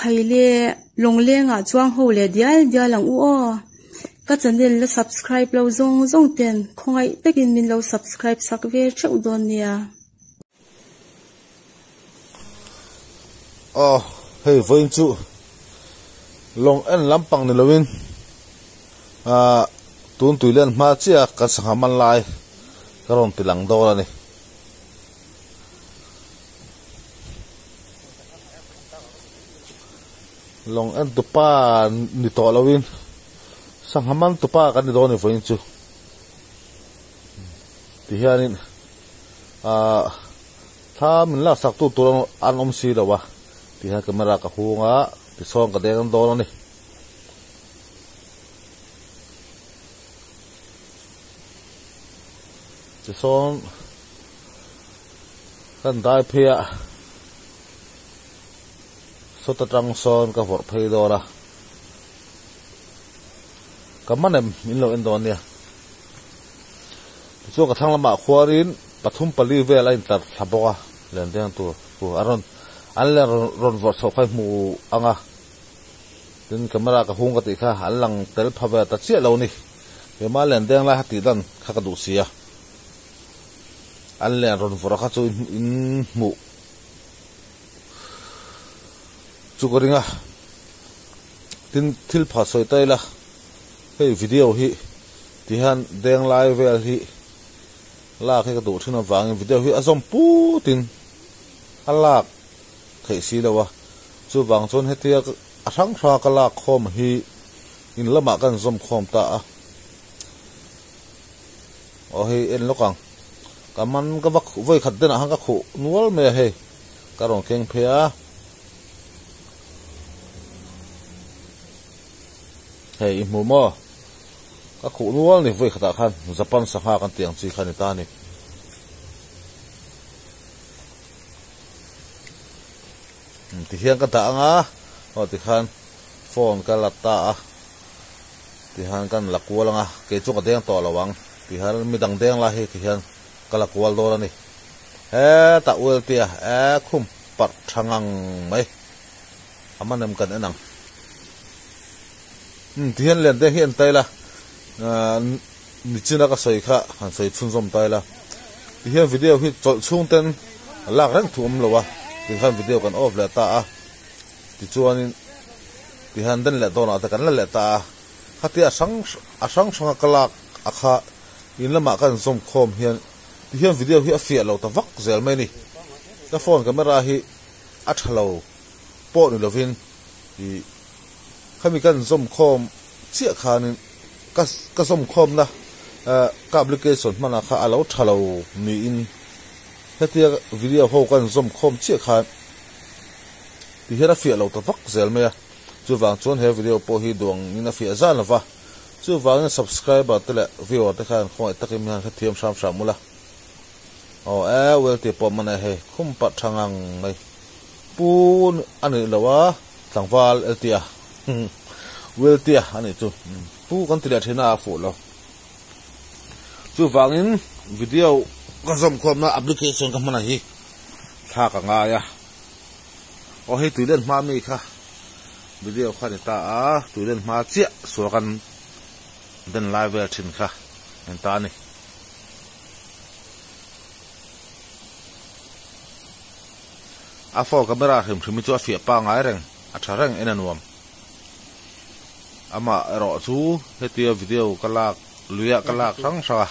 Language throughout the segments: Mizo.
Khaile lawnglengah chuang ho leh dial dial ang u aw. Ka channel la subscribe lo zawng zawng ten khawngaih takin min lo subscribe sak ve theuh dawn nia. Aw hei vawiin chu lawng en lampang ni lovin ah tun tui len hma chiah a kan sangha man lai ka rawn ti lang dawn a ni. Lawng en tupa ni tawh lovin sangha man tupa kan ni dawn a ni vawiin chu tihianin ah thla min laksak tu tur an awm si lo a tihian camera ka hung a tichuan ka deng dawn a ni. Tichuan kan dai phei a sawta tang sawn ka vawrh phei dawn a ka man em min lo en dawn nia tichuan ka thlang lamah khuarin pathum pali vel a intlar thla bawk a len deng tur chu a rawn an len rawn vawrh chhoh kha i hmu ang a tin camera ka hung ka tih kha an lang tel pha vel ta chiah lo a ni keimah len deng lai kha tih dan kha ka duh si a. An len rawn vawrh a kha chu in hmuh chu ka ring a, tin thil pha sawi ta ila hei video hi ti hian deng lai vel hi lak hi ka duh thin avangin video hi a zawm put in a lak theih si lo a, chuvang chuan hetia a hrang hrang a ka lak khawm hi in lamah ka inzawm khawm ta a. Aw hei en lawk ang. Ka man ka va vawi khat denah khan ka khuh nual mai a hei. Ka rawn keng phei a. Hei i hmu maw? Ka khuh nual ni vawi khatah khan Japan sangha kan tih ang chi kha ni ta a ni. Tihian ka dah ang a, aw tikhan phone ka la ta a. Tihian kan la kual ang a, kei chu ka deng tawh lo ang. Tihian midang deng lai hi tihian ka la kual dawn a ni. Hetah Ueltia e khum parh tha ngang mai. A man em kan en ang. Umm tihian len deng hi en ta ila, nichina ka sawi kha han sawi chhunzawm ta ila. Tihian video hi chawlh chhung ten lak reng thu awm lo a, tikhan video kan off leh ta a. Tichuanin tihian den leh dawnah te kan la leh ta a, khatia a hrang a hrang hranga ka lak a kha in lamah ka inzawm khawm hian tihian video hi a fiah lo ta vak zel mai a ni. Ka phone camera hi a tha lo pawh ni lovin ih khami ka inzawm khawm chiah khanin ka ka zawm khawmna ka application hmanah kha a lo tha lo niin hetia video ho ka inzawm khawm chiah khan Ti hian a fiah lo ta vak zel mai a, chuvang chuan he video pawh hi duang in a fiah zan lova, chuvangin subscriber te leh viewer te khan khawngaih takin mi han hrethiam hram hram ula. Aw e well tih pawh man e hei khum parh tha ngang mai pu a nih loh a tlangval eltia weltia a nih chu pu kan ti leh thin a a fuh lo. Chuvangin video ka zawmkhawmna application ka hman a hi thlak a ngai a. Aw hei tuilen hma mi kha video kha ni ta a tuilen hma chiah sual kan den lai vel thin kha en ta a ni. A phone camera hrim hrim hi chu a fiah pangai reng a tha reng en a nuam. Amah erawh chu hetia video ka lak luiah ka lak hrang hrang a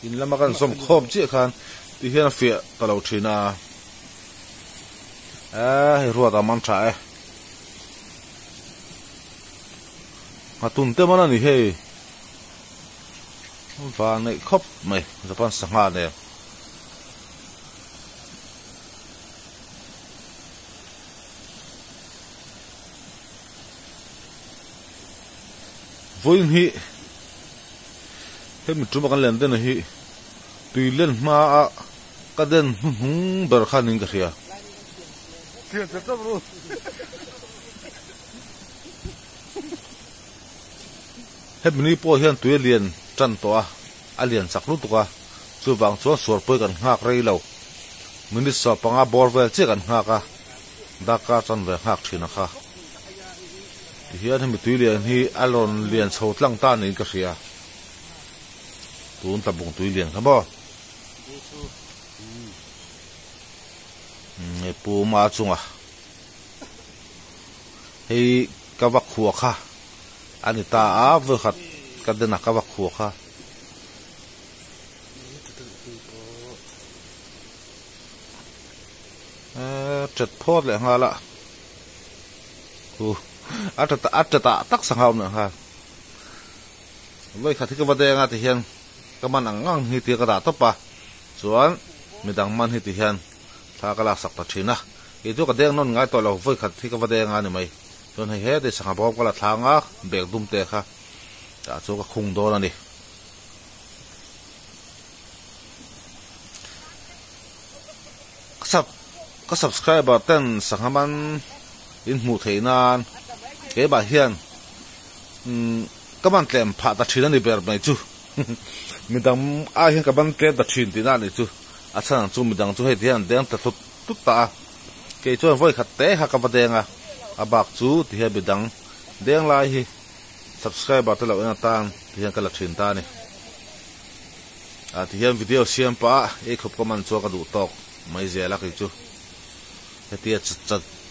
in lama kan zawm khawm chiah khan ti hian a fiah ta lo thin a. Eee hei ruat a man tha e. Nghatun te man a ni hei. Van neih khawp mai Japan sangha nen. Vawiin hi hemi tuma kan len den hi tui len hma a ka den hnuhnung ber kha niin ka hria. Hemi ni pawh hian tui a lian tan tawh a, a lian chak lutuk a, chuvang chuan suarpui kan nghak rei lo. Minute 15 bawr vel chiah kan nghak a, darkar chanve nghak thin a kha. Tihian hemi tui lian hi a rawn lian chho tlang ta niin ka hria. Tun tlabung tui lian kha maw? Hei pu ma chunga hei ka va khua kha a ni ta a vawikhat ka den a ka va khua kha. Chat phawt leh nghal a hu a chat a chat ah tak sangha awm leh nghal vawi khat hi ka va deng a ti hian ka man ang ang hi tia ka dah tawp a chuan midang man hi ti hian thla ka laksak ta thin a kei chu ka deng nawn ngai tawh lo vawi khat hi ka va deng a ni mai chuan hei heti sangha bawm ka la thlang a bag dum te kha tah chu ka khung dawn a ni. Ka ka subscriber ten sangha man in hmuh theih nan keimah hian umm ka man tlem phah ta thin a ni ber mai chu midang ai hian ka man tlem ta thin tihna a nih chu a chhan ang chu midang chu hei ti hian an deng ta tlut tlut ta a kei chuan vawi khat te kha ka va deng a a bak chu ti hian midang deng lai hi subscriber te loh en atan ti hian ka la thin ta a ni. Ah tihian video siam pah a ei khawp ka man chuan ka duh tawk mai zel a kei chu hetia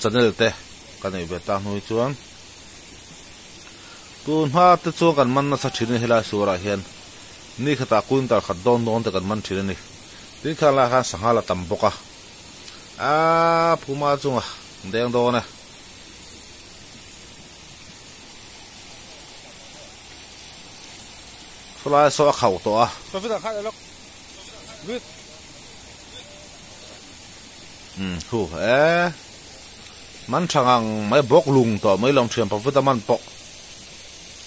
channel te ka neih ve tak hnu hi chuan tun hma te chuan kan man nasa thin a ni helai suarah hian ni khatah quintal khat dawn dawn te kan man thin a ni tin khan lai khan sangha la tam bawk a ah phuma chunga deng dawn e. Khawlai saw a khauh tawh a. Umm khu e man tha ngang mai bawk lung tawh mai lawng thian pawh vut a man pawh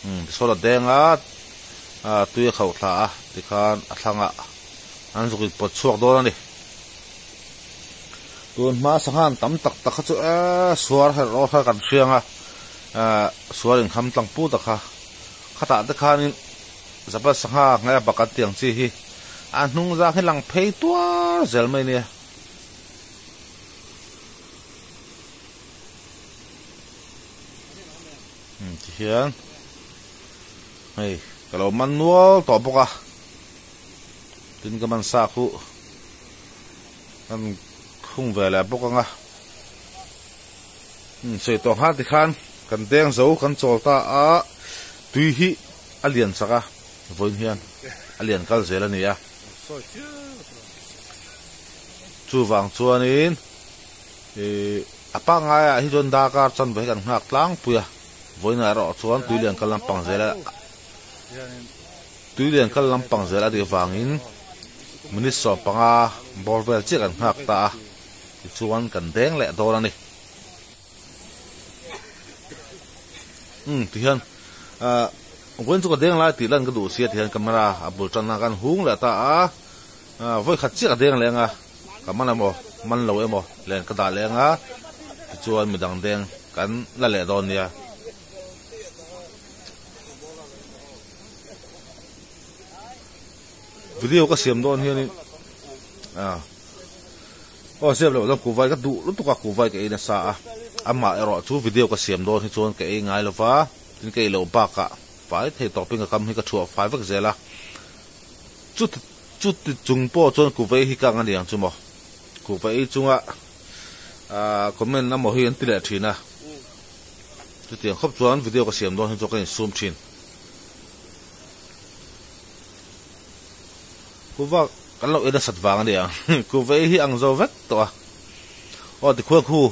umm tisawn a deng a ah tui a khauh thla a tikhan a thlangah an zuk in pawt chhuak dawn a ni. Tun hma sanghan tam tak tak kha chu e suar herh rawh kha kan hriang a ah suar inkham tlang put a kha. Khatah te khanin Zapat sangha ngaia bak an tih ang chi hi a hnung zang hi lang phei tuar zel mai nia. Umm tihian hei ka lo man nual tawh bawk a tin ka man sa khu kan khung ve leh bawk ang a. Umm sawi tawh nghal tikhan kan deng zo kan chawl ta a tui hi a lian chak a vawiin hian a lian kal zel a ni a chuvang chuanin ih a pangngai ah hi chuan darkar chanve hi kan nghak tlangpui a vawiin ah erawh chuan tui lian kal lampang zel a tui lian kal lampang zel a nih vangin minute 15 bawr vel chiah kan nghak ta a. Tichuan kan deng leh dawn a ni. Umm tihian ah vawiin chu ka deng lai tih lan ka duh sia tihian camera a bul tan a kan hung leh ta a, ah vawi khat chiah ka deng leh ang a, ka man emaw man lo emaw len ka dah leh ang a, tichuan midang deng kan la leh dawn nia. Video ka siam dawn hianin ah aw siam loh chuan kuhvai ka duh lutuk a kuhvai ka ei nasa a amah erawh chu video ka siam dawn hi chuan ka ei ngai lova tin ka ei loh bakah fai thei tawpin ka kam hi ka thuah fai vek zel a chuti chuti chung pawh chuan kuhvai hi kang a ni ang chu maw kuhvai ei chunga ah comment emaw hi an ti leh thin a chutiang khawp chuan video ka siam dawn hi chuan ka insum thin. Kuva kan lo en nasat vang a nia kuva ei hi ang zo vek tawh a aw tikhuan khu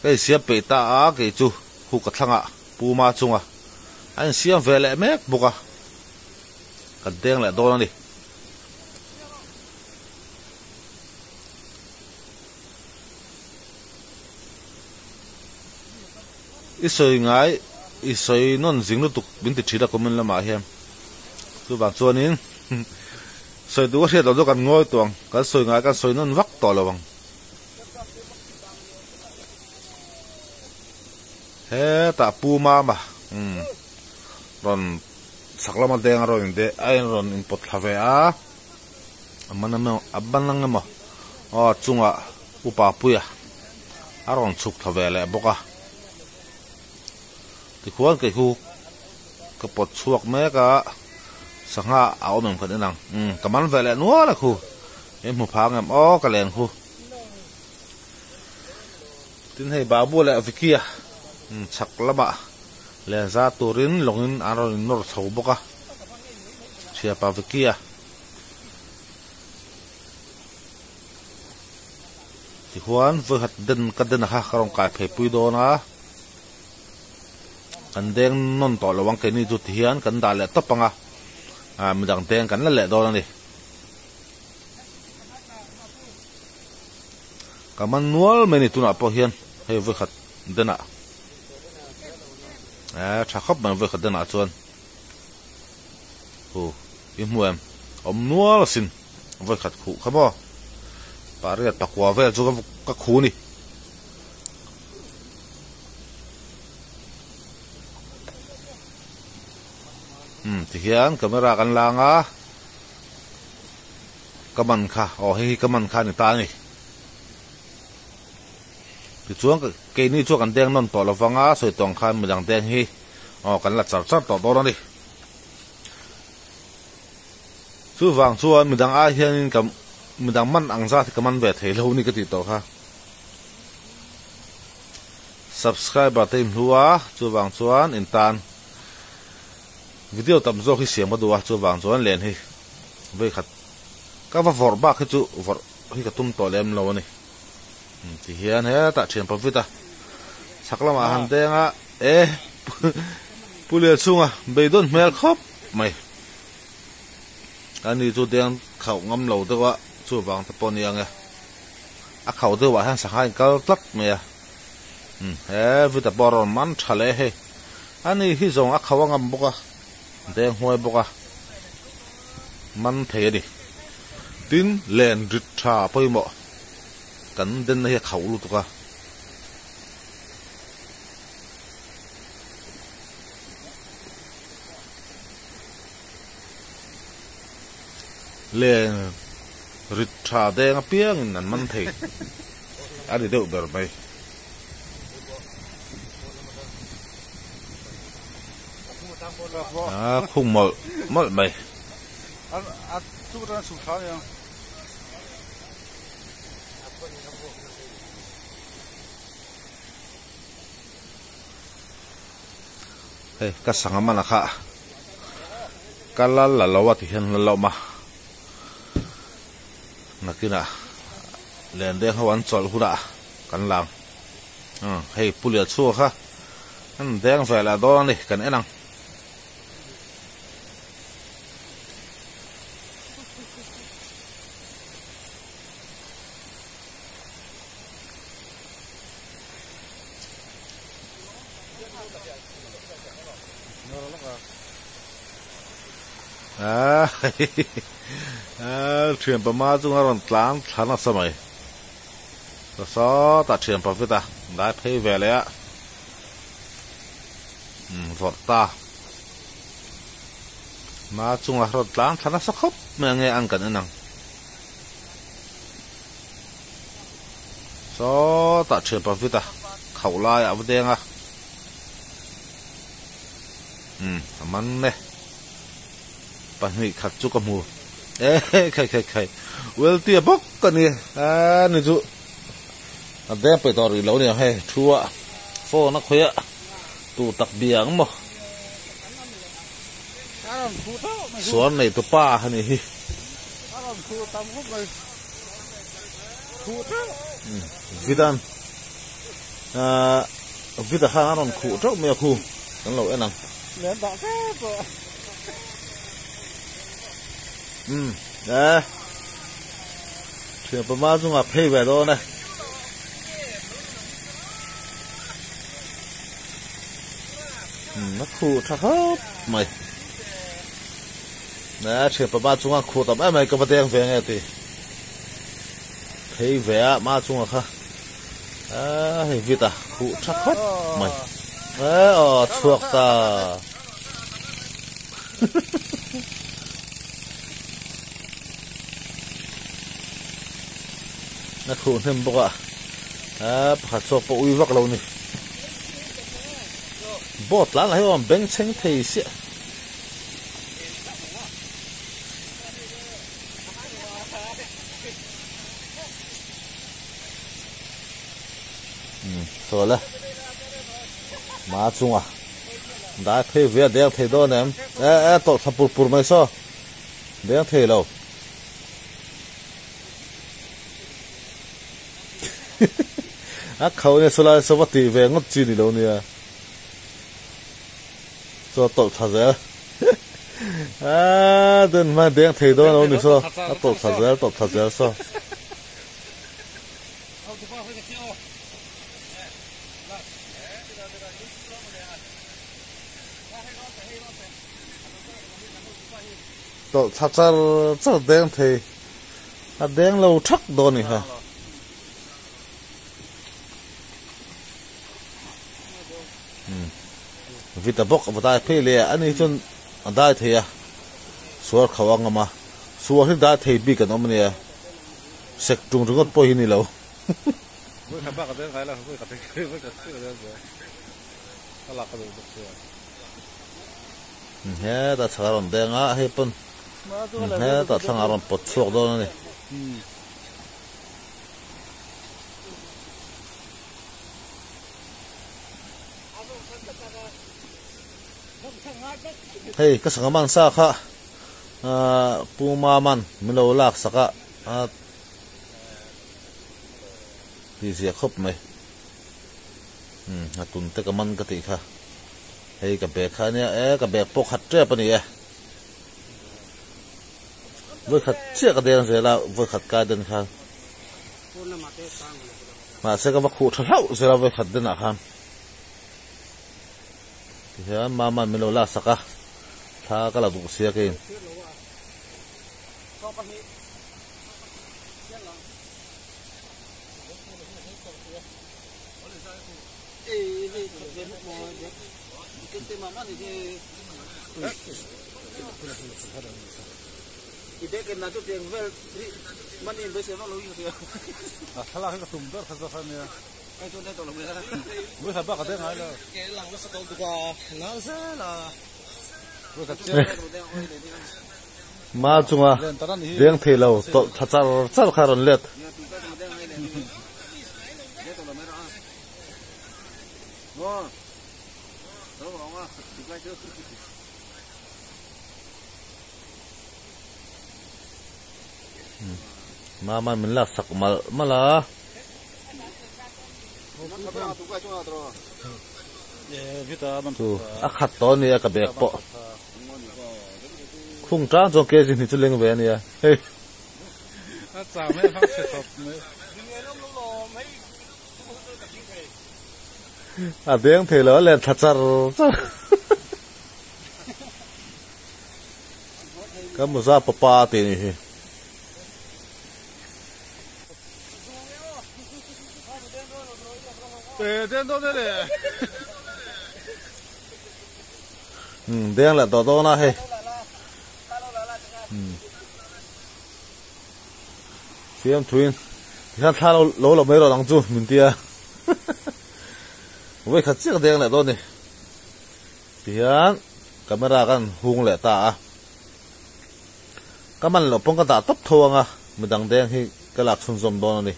ka insiam peih ta a kei chu khu ka thlangah puma chunga a insiam ve leh mek bawk a kan deng leh dawn a ni. I sawi ngai, i sawi nawn zing lutuk min ti thin a comment lamah hian. Chuvang chuanin sawi duh ka hriat loh chu kan ngawi tawh ang, kan sawi ngai kan sawi nawn vak tawh lo ang. Hetah Pu Mama umm rawn chhak lama deng a rawn in a rawn inpawt thla ve a, a man emaw a ban ang emaw aw chungah Upa Puia a rawn chhuk thla ve leh bawk a. Tikhuan kei khu ka pawt chhuak mek a, sangha a awm em kan en ang. Umm ka man ve leh nual a khu. Min hmu phang em aw ka len khu. Tin hei Babu leh Vicky a chhak lamah len za turin lawngin an rawn innawr chho bawk a. Thiapa Vicky a. Tichuan vawikhat den ka den a kha ka rawn kai phei pui dawn a. Kan deng nawn tawh lo ang keini chu tihian kan dah leh tawp ang a, ah midang deng kan la leh dawn a ni. Ka man nual mai a ni tunah pawh hian hei vawikhat denah eh tha khawp mai vawikhat denah chuan hu i hmu em awm nual asin vawikhat khuh kha maw pariat pakua vel chu ka khu a ni. Umm tihian camera kan lang a ka man kha aw hei hi ka man kha a ni ta a ni tichuan keini chuan kan deng nawn tawh lo vang a sawi tawng khan midang deng hi aw kan la char char tawh dawn a ni chuvang chuan midang ai hianin ka midang man ang zat hi ka man ve thei lo a ni ka tih tawh kha. Subscriber te in hlu a, chuvang chuan in tan video tam zawk hi siam ka duh a, chuvang chuan len hi vei khat ka va vawrh bak hi chu vawrh hi ka tum tawh lem lo a ni. Ti hian hetah thian pa vit a, chhak lamah han deng a, e Pu Lianchhunga beidawn hmel khawp mai. Ani chu deng khauh ngam lo deuh a, chuvang te pawh a ni ang e. A khauh deuh ah hian sangha in kal tlat mai a umm he vita pawh a rawn man tha leh hei ani hi zawng a khauh a ngam bawk a deng huai bawk a man thei a ni tin len rit tha pawimawh kan den na hi a khauh lutuk a. Leng rit tha deng apiangin an man thei a ni deuh ber mai. A khung mawlh mawlh mai. Hei ka sangha man a kha ka la la lo a ti hian la lo awm a nakinah len deng ho an chawlh hunah kan lang umm hei pu Lianchhunga kha an deng ve leh dawn a ni kan en ang. Thian pama chunga rawn tlang thla nasa mai ta sawtah thian pa vita dai phei ve leh a vawrh ta ma chunga rawn tlang thla nasa khawp mai ange an kan en ang. Sawtah thian pa vit a khauh lai a va deng a umm a man e pahnih khat chu ka hmu e khai khai khai weltia bawk ka ni a ni chu a deng peih tawh rih lo aniang hei thu a phone a khawih a tu tak bia ang maw suar nei tu pa a ni hi. Vidan ahh Vida khan a rawn khuh teuh mai a khu kan lo en ang. Umm eh thianpa hma chungah phei ve dawn e. Umm a khuh tha khawp mai. Nge thianpa ma chunga khuh tam em mai ka va deng ve nge ti phei ve a ma chunga kha a hei vit a khuh tha khawp mai e aw chhuak ta a khuh hnem bawk a a pakhat chhuak pawh ui vak lo ni. Boat tlan lah hi awm bengchheng thei siah. Umm saw le ma chunga dai phei ve a deng thei dawn em e e tawlh thla pur pur mai saw deng thei lo a kho nia sawlai saw va tih ve ngawt chi ni lo nia chaw tawlh thla zel a den hma deng thei dawn lo ni saw a tawlh thla zel tawlh thla zel saw. Tawlh thla char char deng thei a deng lo thak dawn ni kha. Vita bawk a va dai phei leh a, ani chuan a dai thei a, suar kho a ngam a, suar hi dai thei bik an awm a nia. Sek tung ringawt pawh hi ni lo. Hetah chhak a rawn deng a, hei pawn hetah thlang a rawn pawt chhuak dawn a ni. Hei ka sangha man sa kha Pu Maman min lo lak sak a. A ti zia khawp mai. Umm a tun te ka man ka tih kha. Hei ka bag kha ania e ka bag pawh khat tep a ni e. Vawi khat chiah ka deng zel a vawi khat kai den khan. Mahse ka va khuh tha hlauh zel a vawi khat den ah khan. Tihian mama min lo lak sak a thla ka la duh sia keiin. Ma chunga deng thei lo tawlh tha char char kha a rawn let. Mama min lak sak malh malh a. Chu a khat tawh a nia ka bag pawh. Khung tang chuan kg hnih chu leng ve a nia hei. A deng thei lo a len thla char char. Ka muza papa tih ni hi. Deng leh tawh dawn a hei. Fiam thuin tikhan thla lo lo lo mai rawh ang chu min tia. Vawi khat chiah ka deng leh dawn ni. Tihian camera kan hung leh ta a. Ka man loh pawn ka dah tawp tho ang a, midang deng hi ka lak chhunzawm dawn a ni.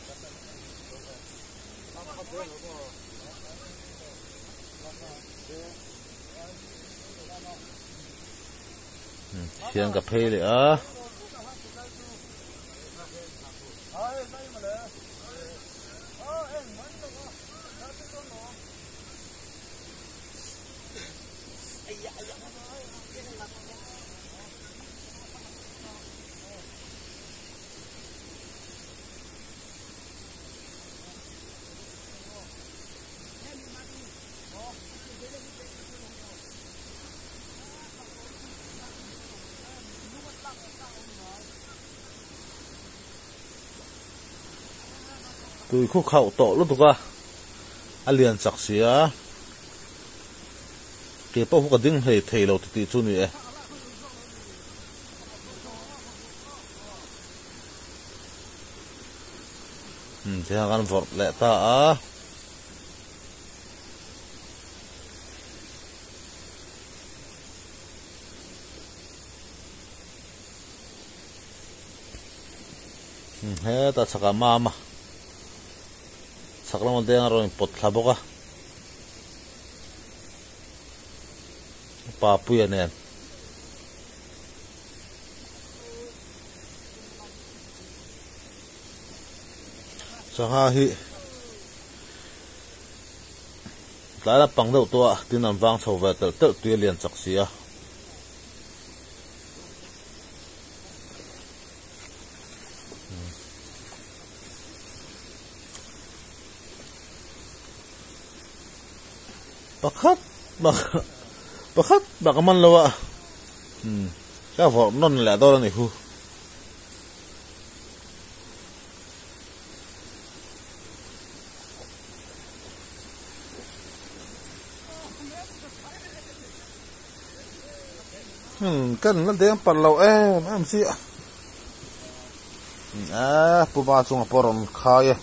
Hian ka phei leh a. Tui khu khauh tawh lutuk a, a lian chak si a, kei pawh khu ka ding hlei thei lo titih chu ni e. Umm tihian kan vawrh leh ta a. Hetah chhakah mama chhak lama deng a rawn inpawt thla bawk a Papuia nen. Sangha hi tlai la pang deuh tawh a tin an vang chho ve telh telh tui a lian chak si a. Pakhat bak pakhat bak a man lo a ka vawrh nawn leh dawn a ni hu. Kan la deng palh lo em em chi a a pu ba chunga pawh rawn khai e.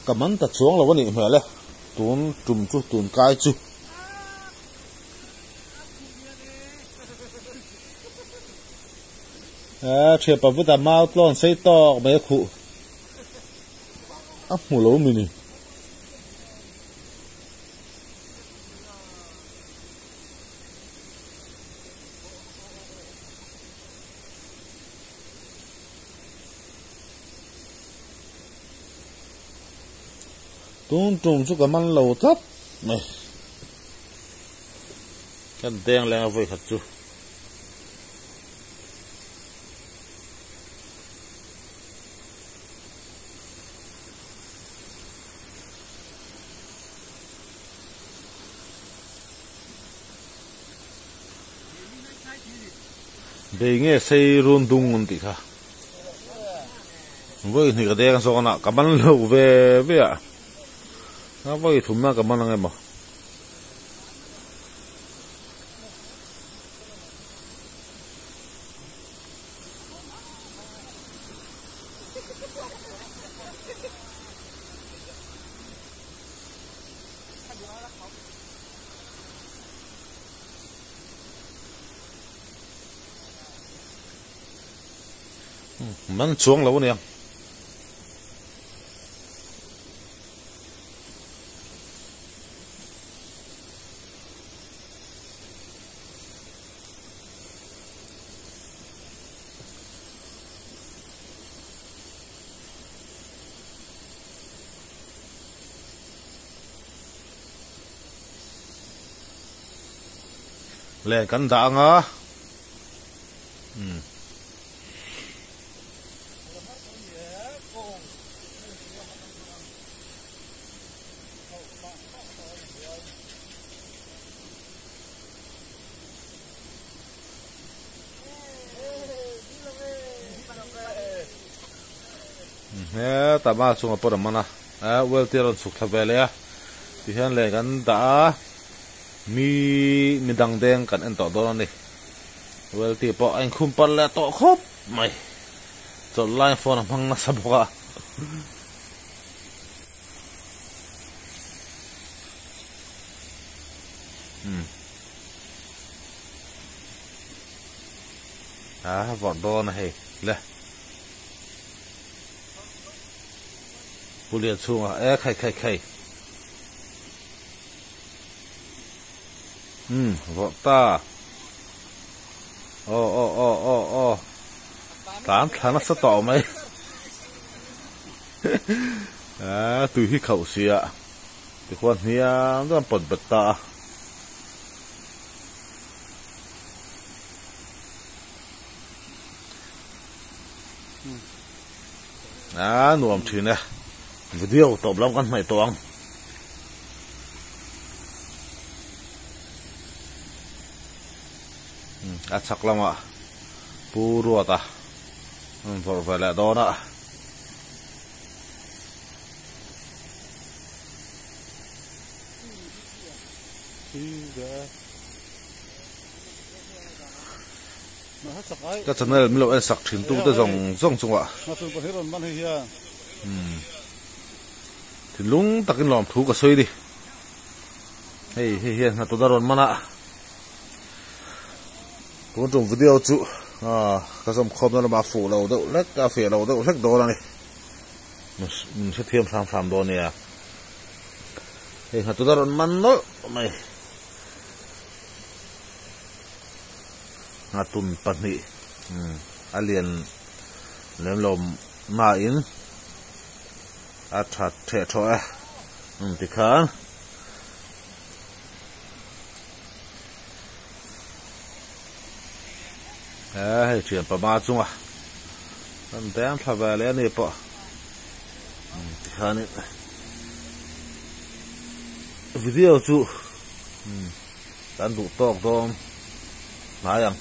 Ka man ta chuang lo a nih hmel e, tun tum chu tun kai chu. A thianpa vut a mau tlawn sei tawk mai a khuh a hmu lo mi ni. Tun tum chu ka man lo tlat mai. Kan deng leng a vawi khat chu. Bei nge sei run dung an tih kha. Vawi hnih ka deng zawn a, ka man lo ve ve a. A vawi thum na ka man ang emaw. Man chuang lo ania. Len kan dah anga umm. Hetah hma chungah pawh a man a well te a rawn chhuk thla ve leh a tihian leh kan dah a mi midang deng kan en tawh dawn a ni well te pawh a inkhum par leh tawh khawp mai chawlh lai phone a hmang nasa bawk a. A vawrh dawn a hei le. Pu Lian chhungah e khai khai khai. Umm vawrh ta. Aw aw aw aw aw. Tlan thla nasa tawh mai. A tui hi khauh sia. Tikhuan hniam chuan pawt bet ta a. A nuam thin e. Video tawp lam kan hnaih tawh ang. A chhak lamah Pu Ruata an vawrh ve leh dawn a. Ka channel min lo en sak thin tu te zawng zawng chungah thinlung takin lawm thu ka sawi ni. Hei hei hian hnathawh a rawn man a, tun tum video chu ka zawm khawmna lamah a fuh lo deuh hlek a, fiah lo deuh hlek dawn a ni. Min hrethiam hram hram dawn nia. Hei hnathawh a rawn man nawlh mai. Nghatun pahnih a lian lem lo nain a tha theh thawh e tikhan he hei thian pama chunga kan deng thla ve leh a ni pawh tikhanin video chu. Kan duh tawk dawn hnai ang.